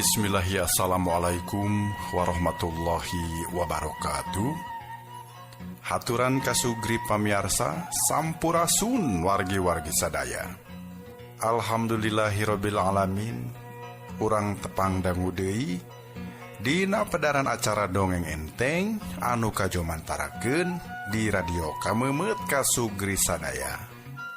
Bismillahirrahmanirrahim. Assalamualaikum warahmatullahi wabarakatuh. Haturan kasugri pamiarsa sampurasun wargi-wargi sadaya. Alhamdulillahirabbil alamin. Urang tepang dangu deui dina pedaran acara dongeng enteng anu kajomantarakeun di radio Kamemeut kasugri sadaya.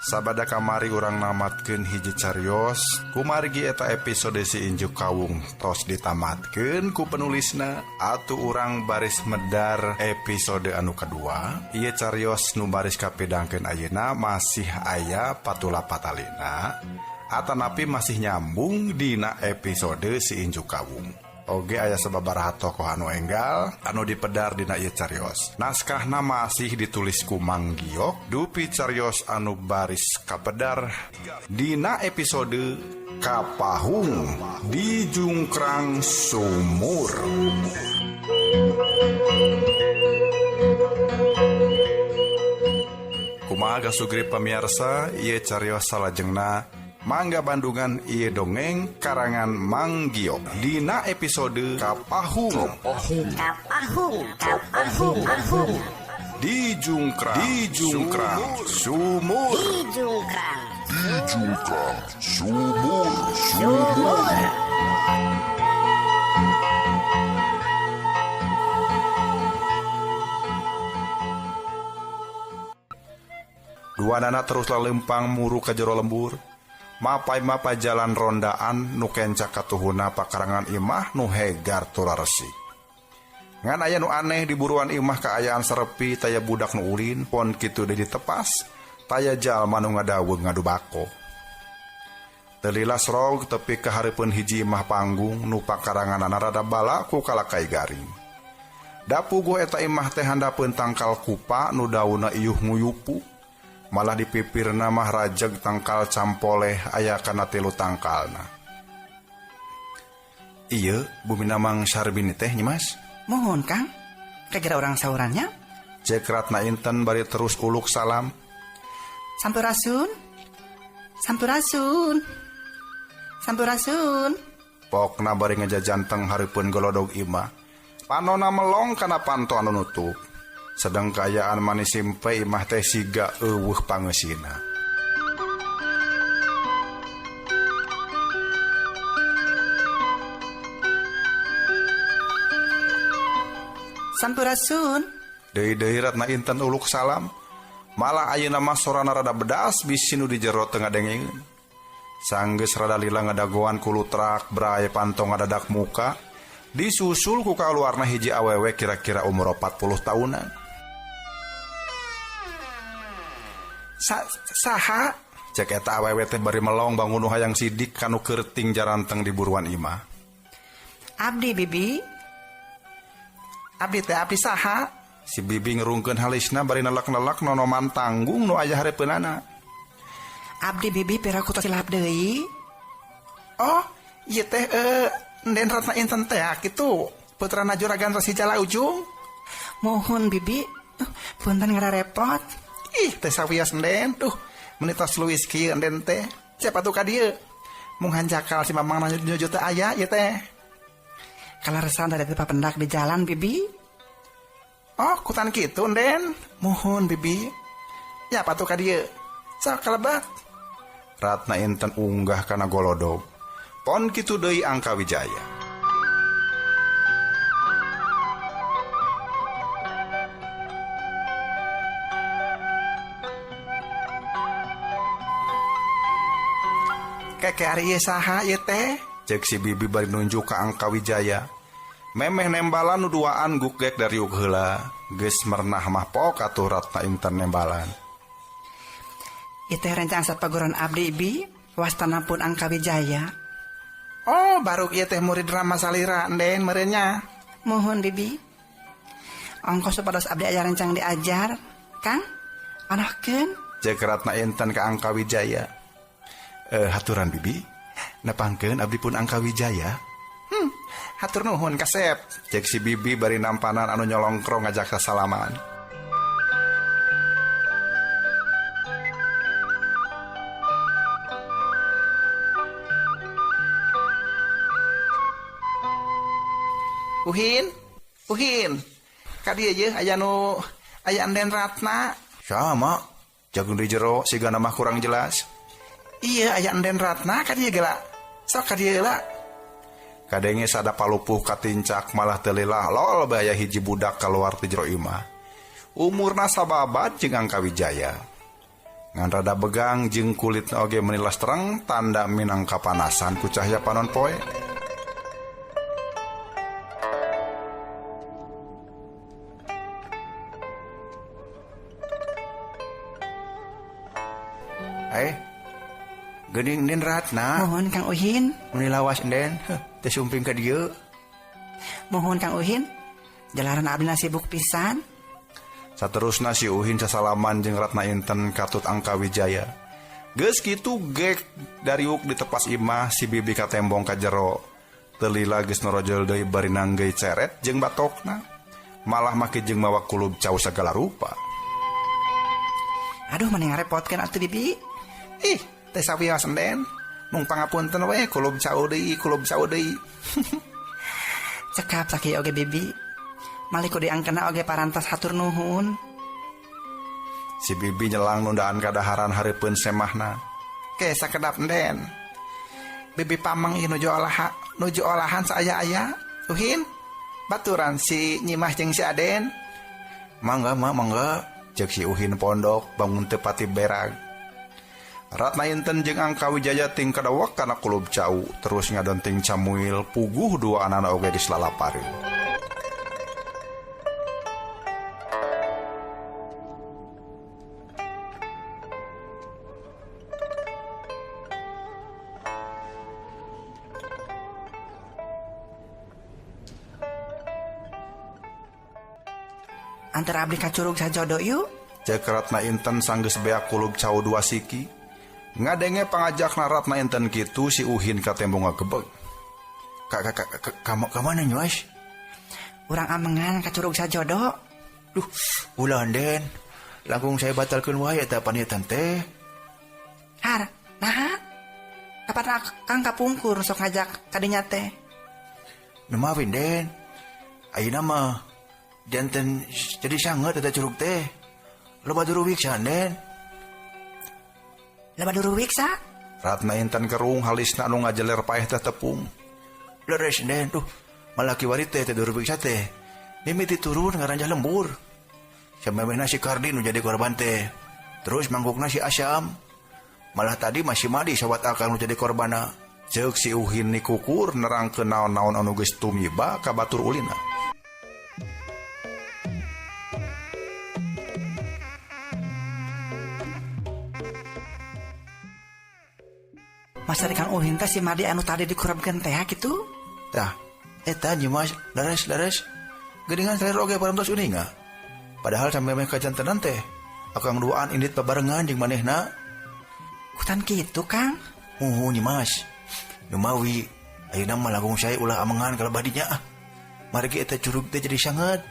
Sabada kamari urang namatkeun hiji carios kumargi eta episode si Injuk Kawung tos ditamatkeun ku penulisna atuh urang baris medar episode anu kedua. Ieu carios nu baris kapidangkeun ayeuna masih aya patula patalina atanapi masih nyambung dina episode si Injuk Kawung. Oge aya sababaraha tokoh anu enggal anu dipedar dina ieu carios. Naskahna masih ditulis ku Mang Giok, dupi carios anu baris kapedar dina episode Kapahung di Jungkrang Sumur. Kumaha kasugri pamiarsa ieu carios salajengna? Mangga Bandungan ieu dongeng karangan Mang Giok dina episode Kapahung. Kapahung, Kapahung, Kapahung. Di Jungkrang, di Jungkrang, Sumur. Di Jungkrang, di Jungkrang, Sumur, Sumur. Dua nana terus lalempang muru ka jero lembur. Mapai-mapai jalan rondaan nu kenca katuhuna pakarangan imah nu hegar tura resik. Ngan aya nu aneh di buruan imah kaayaan serepi taya budak nu ulin pon kitu deui ditepas taya jalma nu ngadaweung ngadu bako. Teu lila srog tepi ka hareupeun hiji imah panggung nu pakaranganana rada bala ku kalakai garing. Da puguh eta imah teh handapeun tangkal kupa nu daunna iuh nguyupu. Malah di pipirna mah rajeg tangkal campoleh aya kana tilu tangkalna. Ieu bumina Mang Sarbini teh nyi Mas? Mohon Kang, kagera urang saurannya? Cek Ratna Inten bari terus uluk salam. Sampurasun. Sampurasun. Sampurasun. Pokna bari ngejajanteng hareupeun golodog imah. Panona melong kana panto anu nutup. Sedang kaayaan manis simpe imah teh siga eueuh pangeusina. Sampurasun. Deui-deui Ratna Inten uluk salam. Malah ayeuna mah sorana rada bedas bisi nu di jero teu ngadengeun. Sanggeus rada lila ngadagoan ku lutrak brae panto ngadadak muka. Disusul ku kaluarna hiji awewe kira-kira umur 40 tahunan. Saha? Cek eta awewe teh bari melong bangun nu hayang sidik kanu kerting jaranteng di buruan imah. Abdi bibi. Abdi teh abdi saha? Si bibi ngerungkeun halisna bari nelek-nelek nonoman tanggung nu aya hareupeunana. Abdi bibi piraku tos silap deui. Oh, ieu teh Nden Ratna Inten teh kitu putrana juragan Resi Jala Ujung. Mohon bibi, punten ngararepot. Ih, teh sawios Nden. Duh, meuni tos luwis kieu Nden teh. Siapa tuh ka dieu? Mung hanjakal si mamang nuju teh aya ieu teh. Kalaresan tadi teh papendak di jalan bibi. Oh, kutan kitu, Den. Muhun, Bibi. Ya patuh ka dieu. Sok kalebet. Ratna Inten unggah kana golodog. Pon kitu deui Angka Wijaya. Keke ari ieu saha ieu teh? Cek si Bibi bari nunjuk ka Angka Wijaya. Memeh nembalan nu duaan gugek dariuk heula. Geus merenah mah pok atuh Ratna Inten nembalan. Ieu teh rencang sapaguron abdi Bi, wastana pun Angka Wijaya. Oh, baru ieu teh murid drama salira den meureun nya. Muhun Bibi. Ongkos supados abdi aya rencang diajar, Kang. Anohkeun? Cek Ratna Inten ka Angka Wijaya. Haturan Bibi, nepangkeun abdi pun Angka Wijaya. Hatur nuhun kasep. Cek si Bibi bari nampanan anu nyolongkrong ngajak sasalaman. Uhin, Uhin. Ka dieu ye aya nu aya Anden Ratna. Sama, jagung di jero sigana mah kurang jelas. Iya, aya Anden Ratna ka dieu geula. Sok ka dieu heula. Kadenge sada palupuh katincak malah teu lila lol bahaya hiji budak kaluar ti jero imah. Umurna sababat jeung Angka Wijaya. Ngan rada begang jeung kulitna oge menilas terang tanda minang kapanasan ku cahya panon poe. Geuning Den Ratna. Mohon Kang Uhin. Meni lawas Den, teu sumping ka dieu. Mohon Kang Uhin. Jalaran abdi sibuk pisan. Saterusna si Uhin sasalaman jeung Ratna Inten katut Angka Wijaya. Geus kitu gek dariuk di tepas imah si Bibi katembong ka jero. Teu lila geus norojol deui bari nanggeuy ceret jeung batokna. Malah make jeung mawa kulub cau sagala rupa. Aduh mani ngarepotkeun atuh Bibi. Ih, teh sawios Den, mung pangapunten we kulub cau deui, kulub cau deui. Cekap sakieu oge Bibi. Malih kudu diangkena oge parantos hatur nuhun. Si Bibi nyelang nundaan kadaharan hareupeun semahna. Ke sakedap Den. Bibi pamang ieu nuju olaha, nuju olahan saaya-aya. Uhin, baturan si Nyimah jeung si Aden. Mangga mah mangga, cek si Uhin pondok bangun teu pati berag. Ratna Inten jeung Angka Wijaya ting kadawak kana kulub cau terus ngadonting camuil puguh dua anana oge geus lalapareun. Antar abdi ka curug sajodo yuk. Cek Ratna Inten sanggeus beak kulub cau dua siki. Ngadenge pangajakna Ratna Inten kitu si Uhin katembong ngagebeg. Ka mana nyuas? Urang amengan ka curug sajodo. Duh, ulah Den. Langkung saya batalkeun wae eta paniatan teh. Har, naha? Kapan Kang kapungkur sok ngajak kadinya teh? Numawin Den. Ayeuna mah janten jadi sanget eta curug teh. Loba duruwik Den. Loba duruwik sa? Ratna Inten kerung halisna anu ngajeler paeh teh tepung. Leres Den, duh, malah kiwari teh teh duruwik teh. Mimiti turun ngaranjah lembur. Samemehna si Kardi nu jadi korban teh. Terus mangkukna si Asyam. Malah tadi masih Madi sawat akang nu jadi korbana. Ceuk si Uhin nikukur nerangkeun naon-naon anu geus tumiba ka batur ulina. Masa di Kang Uhin teh si Madi anu tadi dikurabkeun teh kitu? Tah, eta Nyimas leres-leres. Geuningan salir oge parantos uninga. Padahal samemeh kajantenan teh akang duaan indit babarengan jeung manehna. Kutan kitu, Kang? Muhun Nyimas. Numawi ayeuna mah langkung sae ulah amengan ka lebah dinya ah. Margi eta curug teh jadi sanget.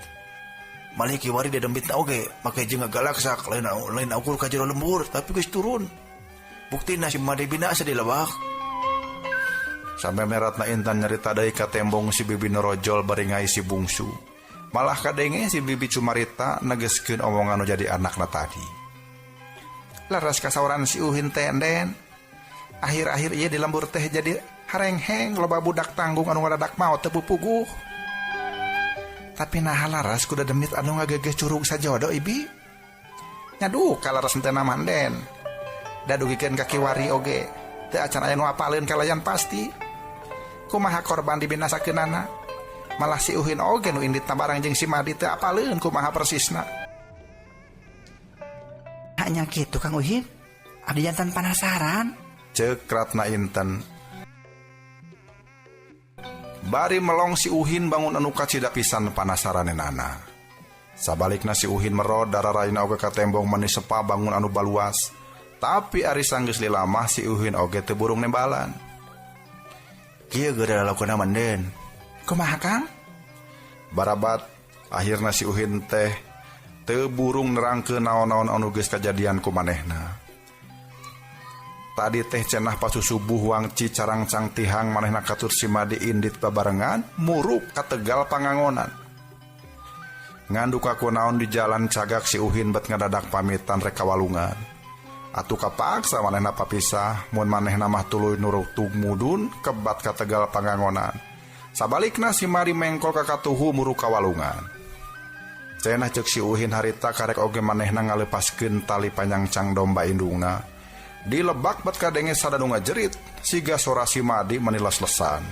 Malih kiwari dedembitna oge make jeung ngagalaksak lain ukur ka jero lembur tapi geus turun. Buktina si Madi binasa di lebak. Sampai Ratna Intan nyarita deui ka tembong si Bibi norojol bari ngai si bungsu. Malah kadenge si bibi cumarita negeskeun omongan nu jadi anakna tadi. Laras kasauran si Uhin teh enden. Akhir-akhir ieu di lembur teh jadi harengheng loba budak tanggung anu ngadadak maot teu pupuguh. Tapi naha laras kuda demit anu ngagegeh curug sajodo ibi. Nya duka laras henteu manden. Da dugikeun ka kiwari oge. Teu acan aya nu apaleun kalayan pasti. Kumaha korban dibinasakeunana. Malah si Uhin oge nu inditna barang jeung si Madi teu apaleun kumaha persisna. Hanya kitu Kang Uhin. Abdi jantan panasaran. Ceuk Ratna Inten. Bari melong si Uhin bangun anu kacida pisan panasaranenana. Sabalikna si Uhin merod dararaina oge katembong meni sepa bangun anu baluas. Tapi ari sanggeus lilamah si Uhin oge teu burung nembalan. Kieu geura lalakonna manden. Kumaha Kang? Barabat akhirna si Uhin teh teu burung nerangkeun naon-naon anu geus kajadian ku manehna. Tadi teh cenah pasusubuh wangci carangcang tihang manehna katur si Madi indit babarengan muruk ka Tegal pangangonan. Nganduka kunaon di jalan cagak si Uhin bet ngadadak pamitan rek ka walungan. Atuh kapaksa manehna papisah mun manehna mah tuluy nurutug mudun kebat ka Tegal pangangonan. Sabalikna si Mari mengkol ka katuhu muruk ka walungan. Cenah ceuk si Uhin harita karek oge manehna ngalepaskeun tali panyangcang domba indungna. Dilebak bet kadenge sadanu ngajerit siga sora si Madi meniles-lesan.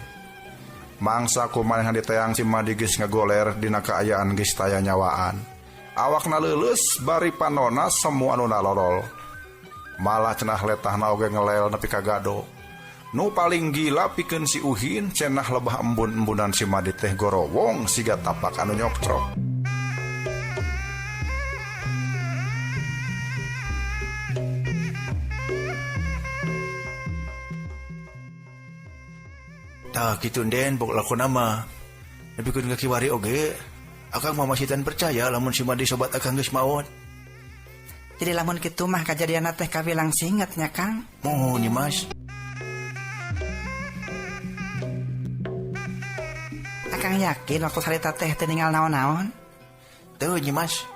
Mangsa ku manehna diteang si Madi geus ngagoler dina kaayaan geus taya nyawaan. Awakna leuleus bari panona semu anu nalolol. Malah cenah letahna oge ngelel nepi ka gado. Nu paling gila pikeun si Uhin cenah lebah embun-embunan si Madi teh gorowong siga tapak anu nyoktrok. Tah kitu den bok lakon mah. Nepikeun ka kiwari oge, akang mah masih tan percaya lamun si Madi sobat akang geus maot. Jadi lamun kitu mah kajadianna teh kawilang singet nya Kang. Mohon nih Mas. Akang yakin waktu harita teh teu ninggal naon-naon? Teu nyi Mas.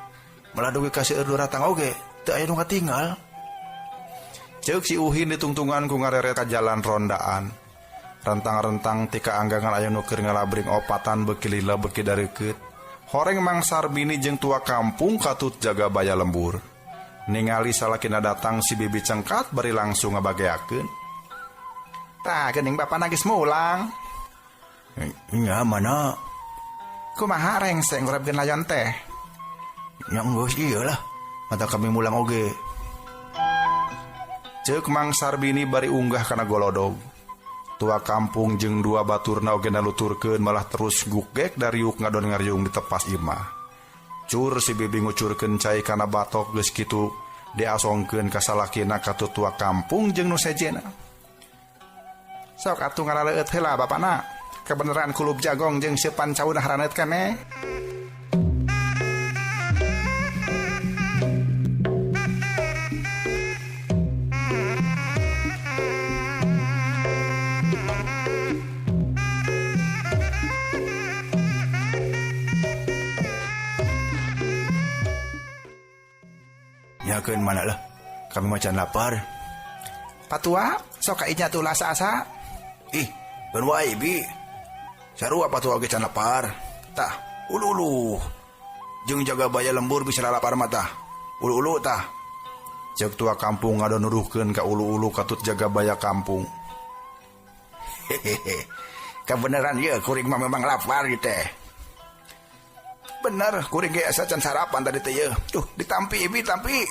Malah dugi ka seueur duratang oge, teu aya nu katinggal. Ceuk si Uhin ditungtungan ku ngareret ka jalan rondaan. Rentang-rentang tika anggangan aya nu keur ngalabring opatan beuki lila beuki dareukeut. Horeng Mang Sarbini jeung tua kampung katut jaga baya lembur. Ningali salakina datang si bibi cengkat bari langsung ngabageakeun. Tah geuning bapana geus mulang. Nya mana? Kumaha rengseng ngurebkeun layon teh? Nya geus ieu lah. Mata kami mulang oge. Ceuk Mang Sarbini bari unggah kana golodog. Tua kampung jeung dua baturna oge naluturkeun malah terus gugek dariuk ngadon ngariung di tepas imah. Cur si bibi ngucurkeun cai kana batok geus kitu diasongkeun ka salakina ka tua kampung jeung nu sejena. Sok atuh ngaraleueut heula bapana. Kebeneran kulub jagong jeung seupan cauna haraneut keneh. Nyakeun mana lah, kami macan lapar. Patua, sok kainya tuh asa-asa. Ih, ben wae bi. Sarua patua oge can lapar. Tah, ulu-ulu. Jeung jaga baya lembur bisa lapar mah tah. Ulu-ulu tah. Ceuk tua kampung ngadon nuduhkeun ka ulu-ulu katut jaga baya kampung. Hehehe. Kabeneran ieu kuring mah memang lapar ieu teh. Bener, kuring ge asa can sarapan tadi teh yeuh. Tuh, ditampi ibi, tampi.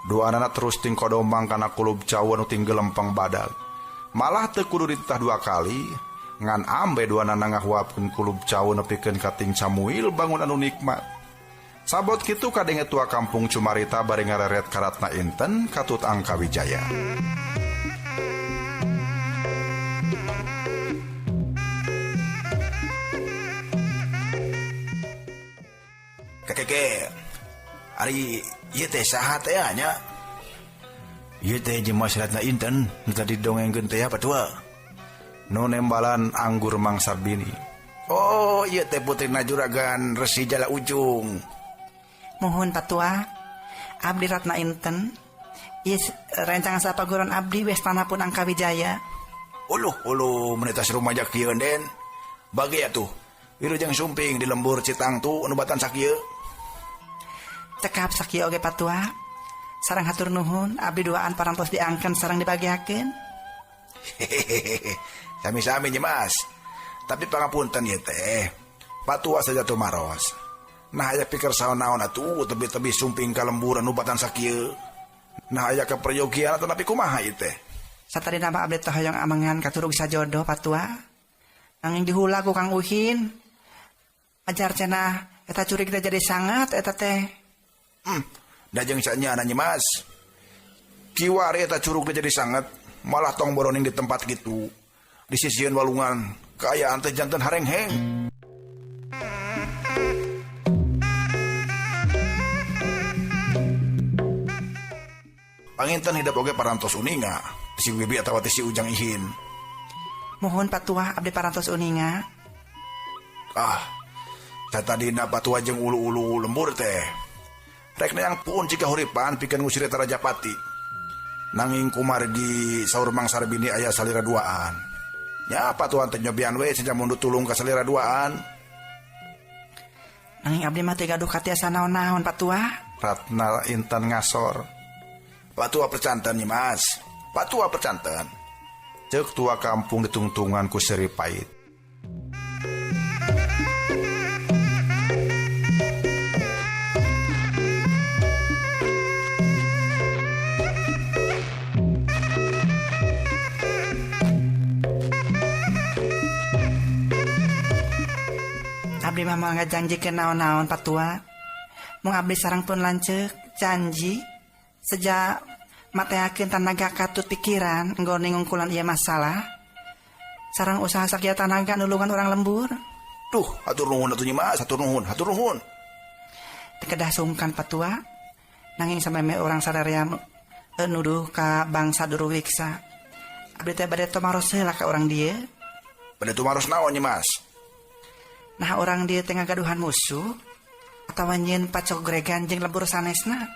Dua anak terus ting kodomang kana kulub cau anu ting gelempeng badag. Malah teu kudu dititah dua kali, ngan ambe dua nana ngahuapkeun kulub cau nepikeun ka ting camuil bangun anu nikmat. Sabot kitu kadenge tua kampung cumarita bari ngareret karatna Inten katut Angka Wijaya. Kakek, ari ieu teh saha teh nya? Ieu teh jeung Ratna Inten nu tadi dongengkeun teh apa tua? Nu nembalan anggur Mang Sarbini. Oh, ieu teh putrina juragan Resi Jala Ujung. Muhun Patua, abdi Ratna Inten. Ieu rencang sapaguron abdi wastana pun Angkawijaya. Uluh, uluh, meni tas rumaja kieu Den. Bagi atuh. Wilujeng sumping di lembur Citangtu anu batan sakieu. Cekap sakieu oge Patua. Sareng hatur nuhun, abdi duaan parantos diangken sareng dibagiakeun. Hehehe. Sami-sami Nyi Mas. Tapi pangapunten ieu teh. Patua saja tumaros. Nah aya pikir saon-naon atuh tebi-tebi sumping ka lembur anu batan sakieu. Nah aya kaperyogian atanapi kumaha ieu teh. Satadina mah abdi teh hoyong amengan ka curug sajodo Patua. Nanging dihula ku Kang Uhin. Ajar cenah eta curig teh jadi sangat eta teh. Da jeung sanyana Nyi Mas. Kiwari eta curug teh jadi sangat, malah tong boroning di tempat kitu. Di sisieun walungan kaayaan teh janten harengheng. Panginten hidep oge parantos uninga si Wibi atawa ti si Ujang Ihin. Mohon Patua abdi parantos uninga. Ah, satadina Patua jeung ulu-ulu lembur teh. Rek neang puun jika huripan pikeun ngusir eta Rajapati. Nanging kumargi saur Mang Sarbini aya salira duaan. Nya Patuan teh nyobian we cenah mundur tulung ka salira duaan. Nanging abdi mah teu gaduh katiasa naon-naon Patua. Ratna Intan ngasor. Patua percanten Nyi Mas. Patua percanten. Ceuk tua kampung ditungtungan ku seuri pait. Abdi mah moal ngajanjikeun naon-naon Patua. Mung abdi sareng pun lanceuk janji sejak mateakeun tanaga katut pikiran nggone ngungkulan ieu masalah. Sareng usaha sakieu tanaga nulungan urang lembur. Duh, hatur nuhun atuh Nyi Mas, hatur nuhun, hatur nuhun. Teu kedah sungkan Patua. Nanging sameme urang sadaya nuduh ka bangsa Duruwiksa. Abdi teh bade tumaros heula ka urang dieu. Bade tumaros naon Nyi Mas? Nah orang dieu teh ngagaduhan musuh atawa nyieun pacogregan jeung lembur sanesna.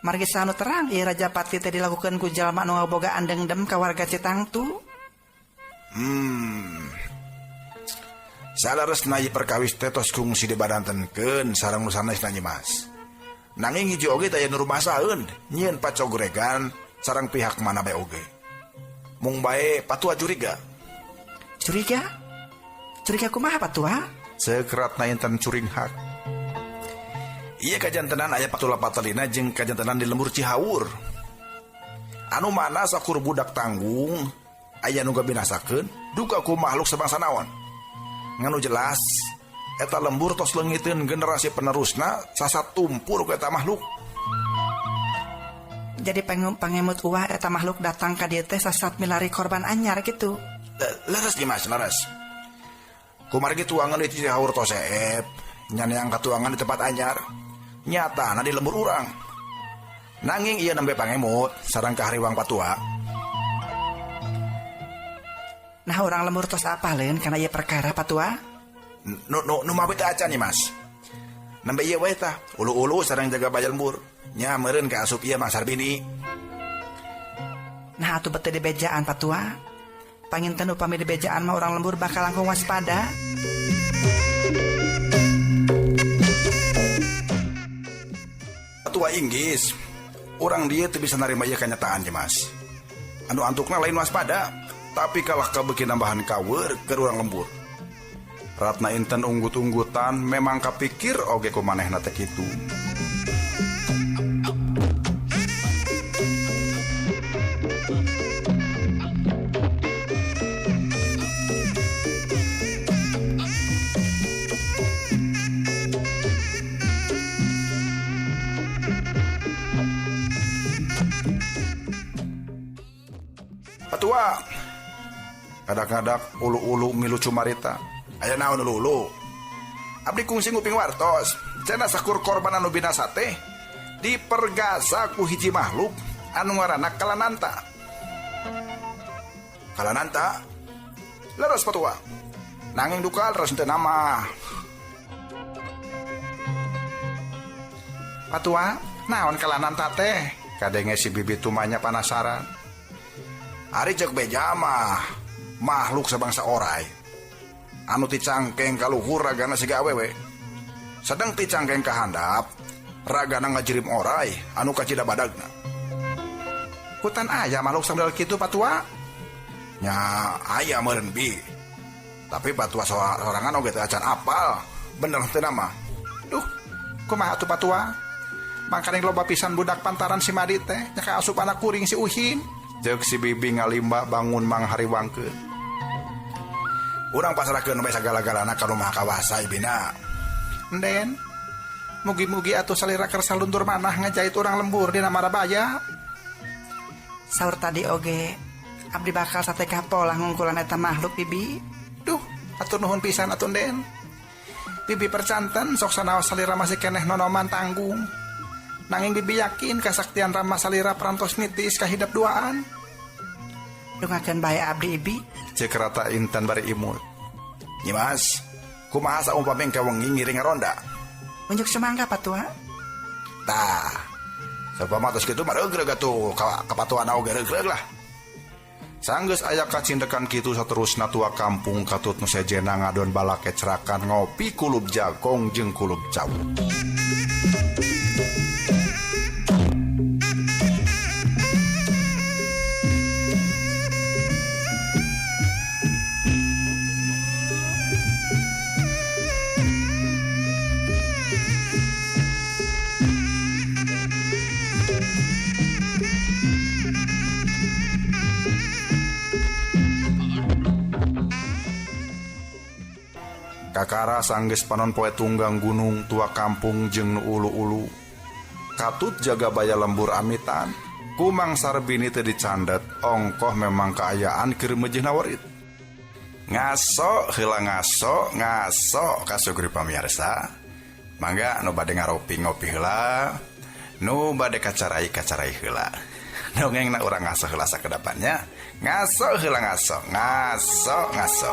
Margi sanu terang ieu Rajapati teh dilakukeun ku jalma anu ngabogaan dengdem ka warga Citangtu. Saleresna ieu perkawis teh tos kungsi dibadantenkeun sareng nu sanesna Nyi Mas. Nanging hiji oge teh aya nu rumasaeun nyieun pacogregan sareng pihak mana bae oge. Mung bae Patua curiga. Curiga? Curiga kumaha Patua? Ceuk Ratna Intan curinghak. Ieu kajantenan aya patula patalina jeung kajantenan di lembur Cihaur. Anu mana sakur budak tanggung aya nu gabinasakeun duka ku makhluk sabangsa naon. Nganu jelas eta lembur tos leungiteun generasi penerusna sasat tumpur ku eta makhluk. Jadi pangemut uah eta makhluk datang ka dieu teh sasat milari korban anyar kitu. Leres Nyi Mas, leres. Kumargi tuangan di Cihaur tos seep, nyaneang katuangan di tempat anyar. Nyatana di lembur urang. Nanging ieu nembe pangemut sareng kahariwang Patua. Nah urang lembur tos apaleun kana ieu perkara Patua? Nu mawi teh acan Nyi Mas. Nembe ieu we tah, ulu-ulu sareng jaga baja lembur. Nya meureun ka asup ieu Mang Sarbini. Nah atuh bete dibejaan Patua. Panginten upami dibejaan mah urang lembur bakal langkung waspada. Patua inggis, urang dieu teu bisa narima ieu kanyataan Nyi Mas. Anu antukna lain waspada, tapi kalah kabeuki nambahan kaweur keur urang lembur. Ratna Intan unggut-unggutan memang kapikir oge ku manehna teh kitu. Patua, kadang-kadang ulu-ulu ngilu cumarita. Aya naon ulu-ulu? Abdi kungsi nguping wartos. Cenah sakur korban anu binasa teh dipergasa ku hiji makhluk anu ngaranna Kalananta. Kalananta? Leres Patua. Nanging duka leres teu nama. Patua, naon kalanan tateh? Kadenge si bibi tumanya panasaran. Ari cek beja mah makhluk sabangsa orai. Anu ti cangkeng ka luhur ragana siga awewe. Sedang ti cangkeng ka handap ragana ngajirim orai anu kacida badagna. Hutan aya makhluk sambil kitu patua? Nya aya meureun bi. Tapi patua sorangan oge teu acan apal. Bener teu nama. Duh, kumaha atuh patua? Mangkaning loba pisan budak pantaran si Madi teh nya ka asup anak kuring si Uhin. Ceuk si bibi ngalimba bangun manghariwangkeun. Urang pasrahkeun bae sagala-galana ka nu Maha Kawasa ibina. Enden, mugi-mugi atuh salira kersa luntur manah ngajait urang lembur dina Marabaya. Saur tadi oge abdi bakal satekah pola ngungkulan eta makhluk bibi. Duh, atur nuhun pisan atuh Enden. Bibi percanten sok sanaos salira masih keneh nonoman tanggung. Nanging bibi yakin kasaktian Rama salira perantos nitis kahidap duaan. Dungakeun bae abdi ibi. Ceuk Rata Intan bari imut. Nyimas, kumaha saumpami engke wengi ngiring ngaronda? Unjuk semangka patua. Tah, saumpama tos kitu mah regreg atuh ka patuana oge regreg lah. Sanggeus aya kacindekan kitu saterusna tua kampung katut nu sejena ngadon balake cerakan ngopi kulub jagong jeung kulub cau. Kakara sanggeus panon poe tunggang gunung tua kampung jeung nu ulu-ulu. Katut jaga baya lembur amitan, kumang Sarbini teu dicandet, ongkoh memang kaayaan keur meujeuhna warit. Ngaso heula ngaso, ngaso kasugri pamirsa. Mangga nu bade ngaropi ngopi heula, nu bade kacarai kacarai heula. Dongengna urang ngaso heula sakedapannya. Ngaso heula ngaso, ngaso ngaso.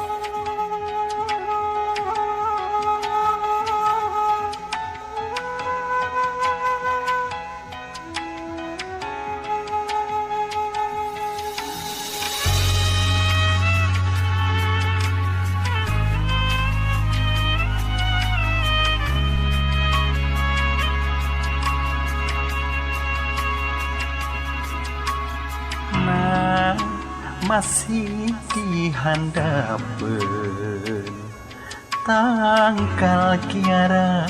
Masih dihandapeun tangkal kiara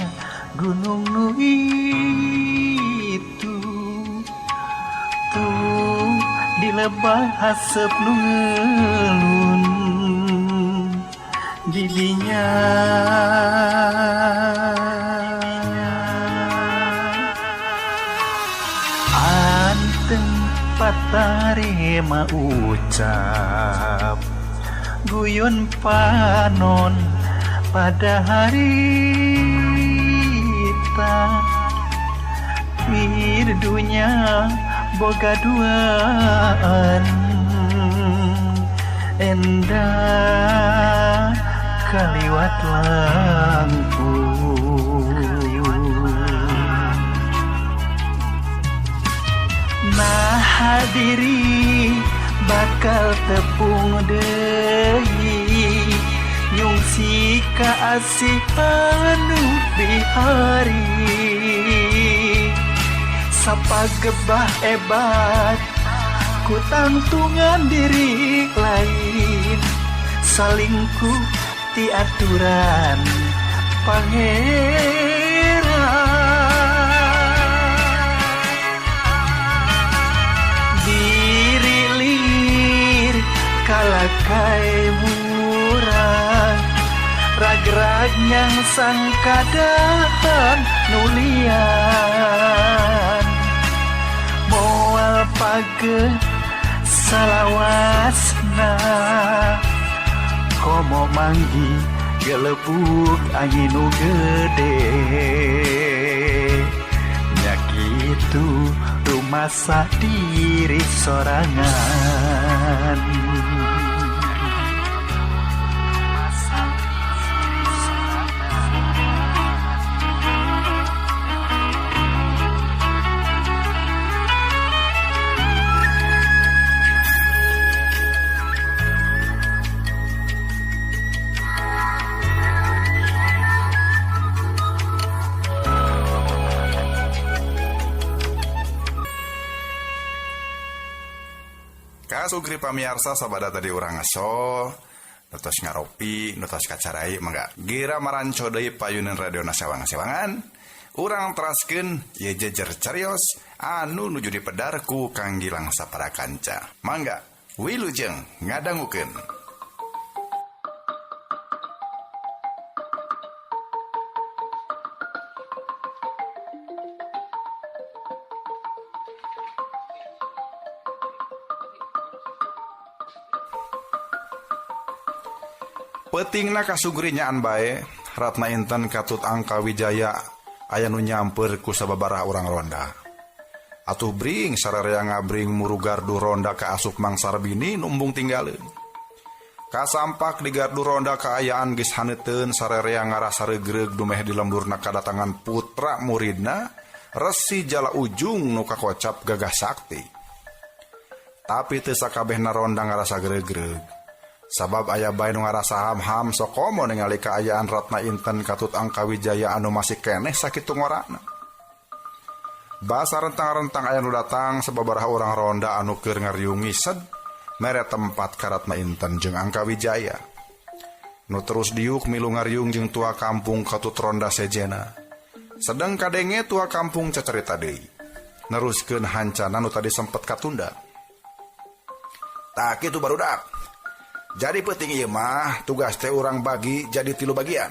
gunung nu itu tuh dilebah haseup nu ngeulun didinya. Patarema ucap guyon panon pada harita wirdunya boga duaan endah kaliwat langkung. Nah diri bakal tepung deui nyungsi ka asih anu bihari sapagebah ebat ku tangtungan diri lain salingkuh ti aturan pangeran. Kalakai murah ragrag nyangsang kadahan nulian moal page salawasna komo manggi gelebuk angin nu gede nya kitu rumasa diri sorangan. Kasugri pamiarsa sabada tadi urang ngaso nutos ngaropi nutos kacarai mangga gira maranco deui payunan radio sewang-sewangan. Urang teraskeun ye jejer carios anu nuju dipedar ku Kang Gilang sapara kanca. Mangga wilujeng ngadangukeun. Peutingna kasugri nyaan bae Ratna Intan katut Angka Wijaya aya nu nyamper ku sababaraha urang ronda. Atuh bring sararea ngabring muru gardu ronda ka asup Mang Sarbini nu embung tinggaleun. Kasampak di gardu ronda kaayaan geus haneuteun sararea ngarasa regreg dumeh di lemburna kadatangan putra muridna Resi Jala Ujung nu kakocap gagah sakti. Tapi teu sakabehna ronda ngarasa gregreg. Sabab aya bae nu ngarasa ham-ham sokomo ningali kaayaan Ratna Intan katut Angka Wijaya anu masih keneh sakitu ngorana. Basa rentang-rentang aya nu datang sababaraha urang ronda anu keur ngariung ngised mere tempat ka Ratna Intan jeung Angka Wijaya. Nu terus diuk milu ngariung jeung tua kampung katut ronda sejena. Sedeng kadenge tua kampung cacarita deui. Neruskeun hancana nu tadi sempet katunda. Tah kitu barudak. Jadi penting ieu mah tugas teh urang bagi jadi 3 bagian.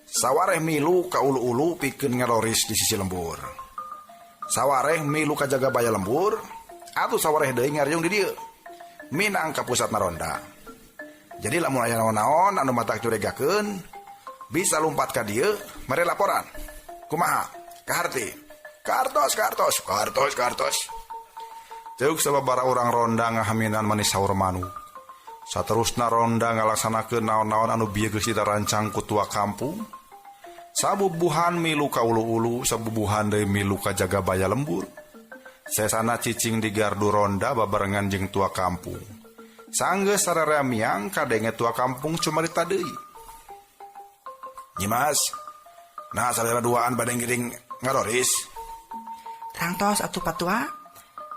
Sawareh milu ka ulu-ulu pikeun ngaloris di sisi lembur. Sawareh milu ka Jagabaya lembur atuh sawareh deui ngariung di dieu. Minang ka pusat ronda. Jadi lamun aya naon-naon anu matak curigakeun bisa lumpat ka dieu mere laporan. Kumaha? Kaharti. Kartos kartos kartos kartos. Ceuk sababaraha urang ronda ngahaminan manis saur manu. Saterusna ronda ngalaksanakeun naon-naon anu bieu geus dirancang ku tua kampung. Sabubuhan milu ka ulu-ulu, sabubuhan deui milu ka Jagabaya lembur. Sesana cicing di gardu ronda babarengan jeung tua kampung. Sanggeus sararea miang kadenge tua kampung cumarita deui. Nyimas, nah salera duaan bade ngiring ngaroris. Tangtos atuh patua,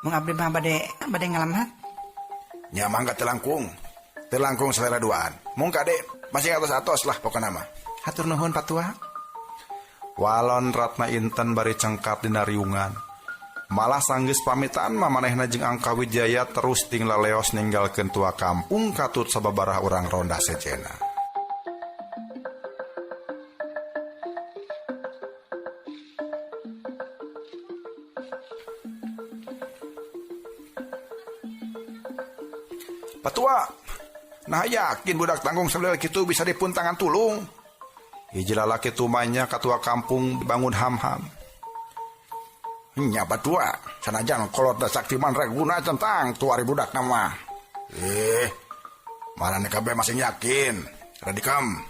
mung abdi mah bade ngalamat. Nya mangga teu langkung. Teu langkung selera duaan. Mung kade masih atos-atos lah pokona mah. Hatur nuhun patua. Walon Ratna Intan bari cengkat dina riungan. Malah sanggeus pamitan mah manehna jeung Angka Wijaya terus ting laleos ninggalkeun tua kampung katut sababaraha urang ronda sejena. Patua, nah yakin budak tanggung sebelah kitu bisa dipuntangan tulung. Hiji lalaki tumanya katua kampung bangun ham-ham. Nya patua, sanajan kolot da saktiman reguna tentang tuari budak nama. Marane kabeh masih yakin. Radikam.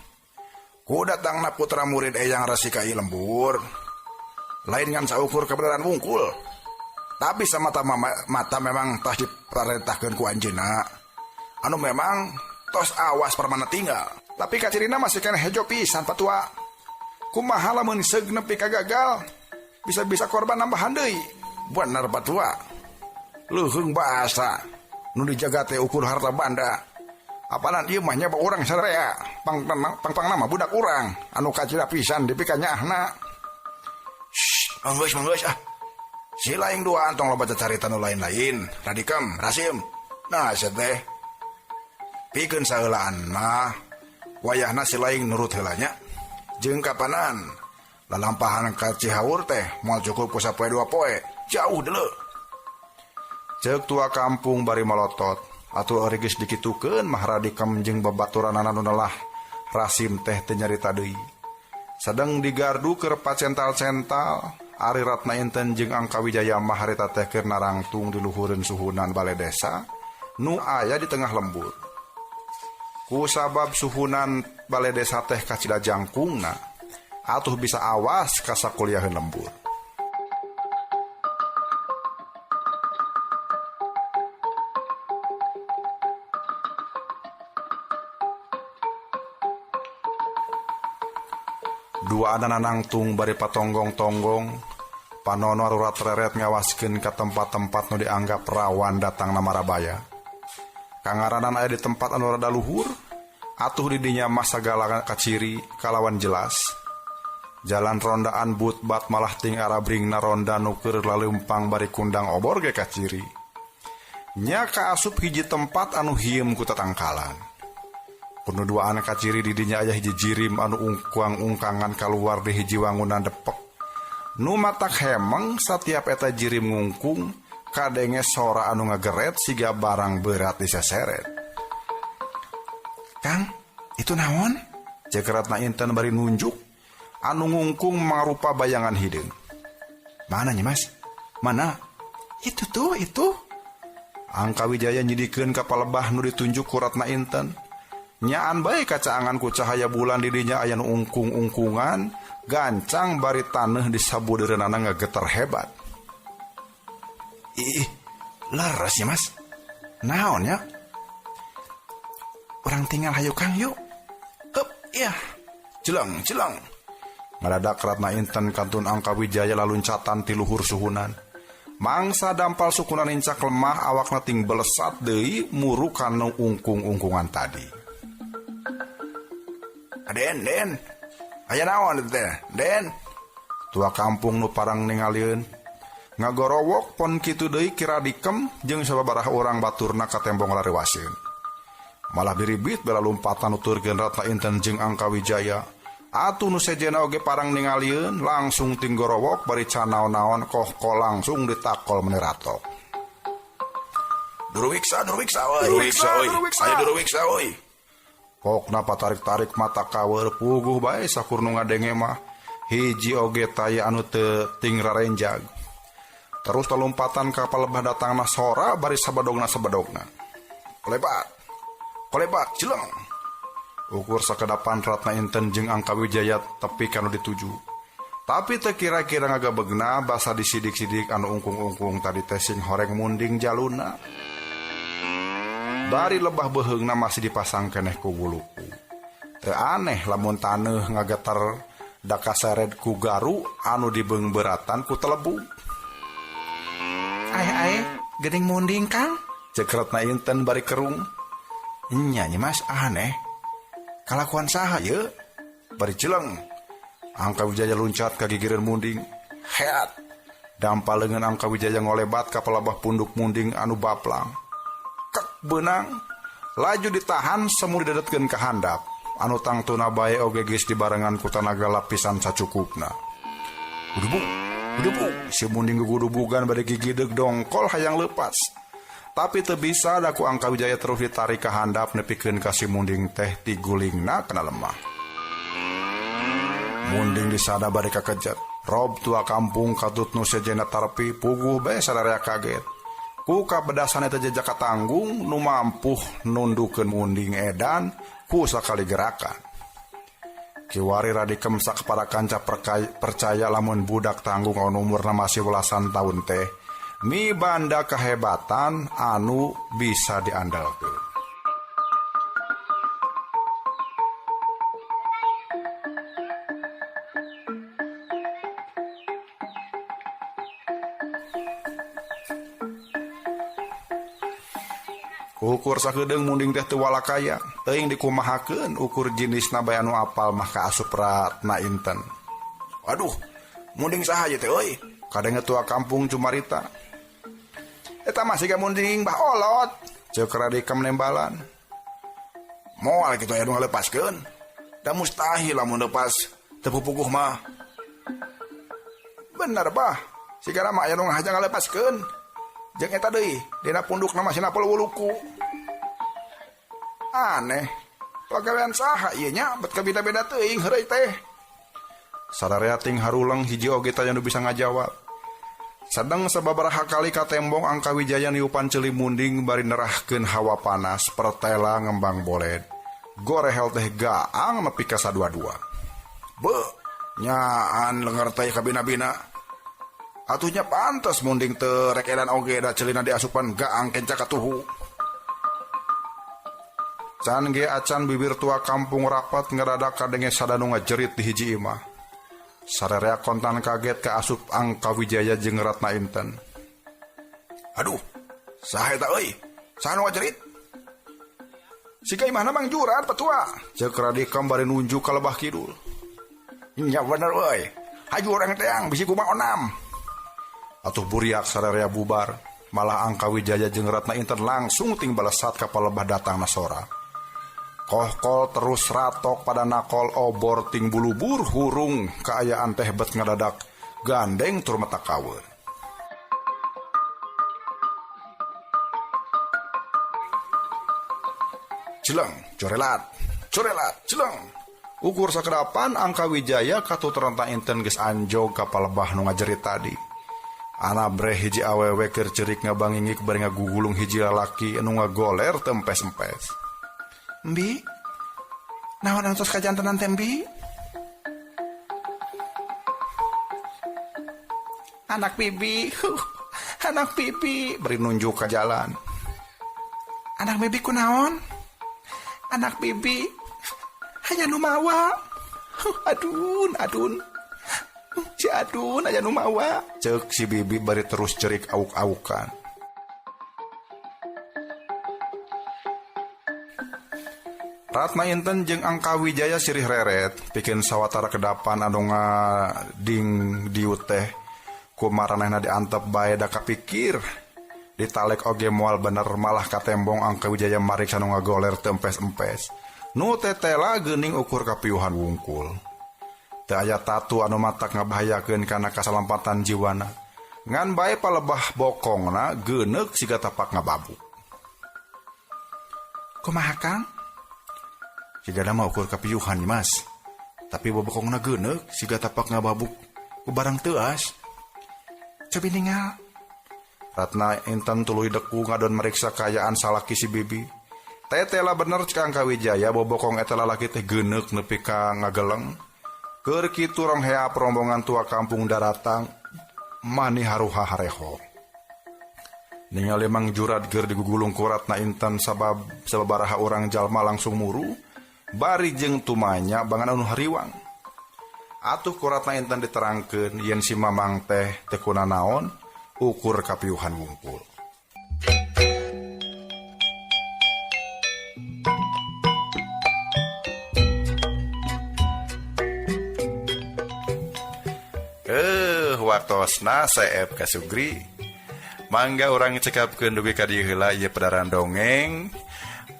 Ku datangna putra murid Eyang Resi ka ieu lembur. Lain ngan saukur kebenaran wungkul. Tapi sama mata memang tas diparentahkeun ku anjeunna. Anu memang tos awas permana tinggal. Tapi kacirina masih kena hejo pisan patua. Kumaha lamun seug nepi ka gagal, bisa-bisa korban nambahan deui. Bener patua. Leuheung bahasa nu dijaga teh ukur harta banda. Apanan ieu mah nya urang sararea, pang-pang nama budak urang anu kacira pisan dipika nyaahna. Shh, manggeus ah. Si lain duaan tong loba carita nu lain-lain. Radikam, Rasim. Nah, sia teh pikeun saheulaan mah wayahna si lain nurut heula nya. Jeung kapanan lalampahan ka Cihaur teh moal cukup ku sapoe dua poe, jauh deuleu. Ceuk tua kampung bari malotot, atuh euy geus dikitukeun mah Radikam jeung babaturanana nu nelah Rasim teh teu nyarita deui. Sadeng di gardu keur pacental-cental, ari Ratna Intan jeung Angka Wijaya mah harita teh keur narangtung di luhureun suhunan bale desa nu aya di tengah lembur. Ku sabab suhunan bale desa teh kacida jangkungna, atuh bisa awas ka sakuliaheun lembur. Dua anana nangtung bari patonggong-tonggong, Panono arurat reret ngawaskeun ka tempat-tempat nu dianggap rawan datangna marabaya. Kangaranan aya di tempat anu rada luhur, atuh di dinya mah sagala kaciri kalawan jelas. Jalan rondaan but-bat malah ting arabringna ronda nu keur laleumpang bari kundang obor ge kaciri. Nya kaasup hiji tempat anu hieum ku tatangkalan. Penuduaan kaciri di dinya aya hiji jirim anu ungkuang-ungkangan kaluar di hiji wangunan depek. Nu matak hemeng satiap eta jirim ngungkung kadenge sora anu ngageret siga barang berat diseseret. Kang, itu naon? Cek Ratna Intan bari nunjuk anu ngungkung mangrupa bayangan hideung. Mana nya Mas? Mana? Itu tuh, itu. Angka Wijaya nyidikeun ka palebah nu ditunjuk ku Ratna Intan. Nyaan bae kacaangan ku cahaya bulan di dinya aya nu ungkung-ungkungan, gancang bari taneuh di sabudeureunana ngageter hebat. Ih, leres ya Mas. Naon ya? Urang tinggal hayu Kang yuk. Hup, iya. Jeleng, jeleng. Ngadadak Ratna Intan kantun Angka Wijaya laluncatan ti luhur suhunan. Mangsa dampal sukuna nincak lemah awakna ting belesat deui muru kana ungkung-ungkungan tadi. Den, den. Aya naon teh? Den. Tua kampung nu parang ningalieun. Ngagorowok pon kitu deui kira dikem jeung sababaraha urang baturna ka tembong lariwaseun. Malah biribit bela lompatan nuturkeun Ratna Intan jeung Angka Wijaya. Atuh nu sejena oge parang ningalieun langsung tinggorowok bari canaon-naon kohko langsung ditakol meni ratok. Durwiksa, durwiksa euy. Durwiksa euy. Aya durwiksa euy. Pokna patarik-tarik mata kawer puguh bae sakur nu ngadenge mah hiji oge taya anu teu ting rarenjag. Terus talompatan ka palebah datangna sora bari sabadogna-sabadogna. Kolebat. Kolebat jeleng. Ukur sakedapan Ratna Inten jeung Angka Wijaya tepi kanu dituju. Tapi teu kira-kira ngagabegna basa disidik-sidik anu ungkung-ungkung tadi teh sing horeng munding jaluna. Bari lebah beuheungna masih dipasang keneh ku wuluku. Teu aneh lamun taneuh ngageter da kasared ku garu anu dibeungbeuratan ku telebu. Ae-ae, geuning munding Kang? Cek Ratna Inten bari kerung. Nya nyi Mas, aneh. Kalakuan saha ye? Bari jeleng. Angka Wijaya luncat ka gigireun munding. Heat. Dampal leungeun Angka Wijaya ngolebat ka palabah punduk munding anu baplang. Kek beunang. Laju ditahan semu didedetkeun ka handap. Anu tangtuna bae oge geus dibarengan ku tanaga lapisan sacukupna. Gudubug, gudubug. Si munding gugudubugan bari gigideg dongkol hayang leupas. Tapi teu bisa da ku Angka Wijaya terus ditarik ka handap nepikeun ka si munding teh tigulingna kana lemah. Munding disada bari kakejet. Rob tua kampung katut nu sejena tarpi puguh bae sararea kaget. Ku kabedasan eta jejak katanggung nu mampuh nundukeun munding edan ku sakali gerakan. Kiwari radikem sakapara kanca percaya lamun budak tanggung anu umurna masih belasan tahun teh mibanda kehebatan anu bisa diandalkeun. Ukur sakedeung munding teh teu walakaya, teuing dikumahakeun ukur jinisna bae anu apal mah kaasup Ratna Inten. Aduh, munding saha ieu teh euy? Kadenge tua kampung cumarita. Eta mah siga munding Bah Olot, ceuk Radikem nembalan. Moal kitu aya nu ngalepaskeun. Da mustahil lamun lepas teu pupuguh mah. Bener bah, sigana mah aya nu ngahaja ngalepaskeun. Jeung eta deui, dina pundukna masih napel wuluku. Aneh, pagawean saha ieu nya bet kabeda-beda teuing heureuy teh. Sararea ting haruleng hiji oge taya nu bisa ngajawab. Sadeng sababaraha kali katembong Angka Wijaya niupan ceuli munding bari nerahkeun hawa panas pertela ngembang boled. Gorehel teh gaang nepi ka sadua-dua. Beuh, nyaan lenger teh kabina-bina. Atuhnya pantes munding teu rek edan oge da ceulina diasupan gaang kenca katuhu. Can ge acan bibir tua kampung rapat ngadadak kadenge sadanu ngajerit di hiji imah. Sararea kontan kaget ka asup Angka Wijaya jeung Ratna Inten. Aduh, saha eta euy? Saha nu ngajerit? Siga imahna Mang Jurat patua. Ceuk Radikam bari nunjuk ka lebah kidul. Nya bener euy. Haju urang teang bisi kumaha onam. Atuh buriak sararea bubar. Malah Angka Wijaya jeung Ratna Inten langsung ting balesat ka palebah datangna sora. Kohkol terus ratok pada nakol obor ting bulubur hurung kaayaan teh bet ngadadak gandeng tur mata kawer. Cileng, corelat, corelat, cileng. Ukur sakedapan Angka Wijaya katut Ratna Inten geus anjog ka palebah nu ngajerit tadi. Anabreh hiji awewe keur cerik ngabangingik bari ngagugulung hiji lalaki anu ngagoler tempes-empes. Mbi, naon anu tos kajantenan teh Mbi? Anak bibi, anak bibi bari nunjuk ka jalan. Anak bibi kunaon? Anak bibi hanya nu mawa. Adun, adun. Si adun aya nu mawa. Ceuk si bibi bari terus cerik auk-aukan. Ratna Inten jeung Angka Wijaya sirih reret pikeun sawatara kedapan anu ngading diut teh kumaranehna diantep bae da kapikir ditalek oge moal bener malah katembong Angka Wijaya mariksa nu ngagoler tempes-empes nu tetela geuning ukur kapiuhan wungkul. Teu aya tatu anu matak ngabahayakeun kana kasalampatan jiwana ngan bae palebah bokongna geuneuk siga tapak ngababuk. Kumaha Kang? Siga mah ukur kapiuhan Mas. Tapi bobokongna geuneuk siga tapak ngababuk ku barang teuas. Cobi ningal. Ratna Inten tuluy deku ngadon mariksa kaayaan salaki si bibi. Tetela bener cek Angka Wijaya bobokong eta lalaki teh geuneuk nepi ka ngageleng. Keur kitu rong heap rombongan tua kampung daratang mani haruha hareho. Ningali Mang Jurad keur digugulung ku Ratna Inten sabab sababaraha urang jalma langsung muru. Bari jeung tumanya bangan anu hariwang. Atuh ku Ratna Inten diterangkeun yen si Mamang teh teu kunanaon ukur kapiuhan wungkul. Waktosna seep kasugri. Mangga urang cekapkeun dugi ka dieu heula ieu pedaran dongeng.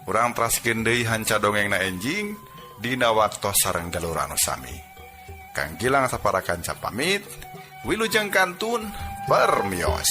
Urang teraskeun deui hanca dongengna enjing dina waktos sareng galur anu sami. Kang Gilang sapara kanca pamit, wilujeng kantun permios.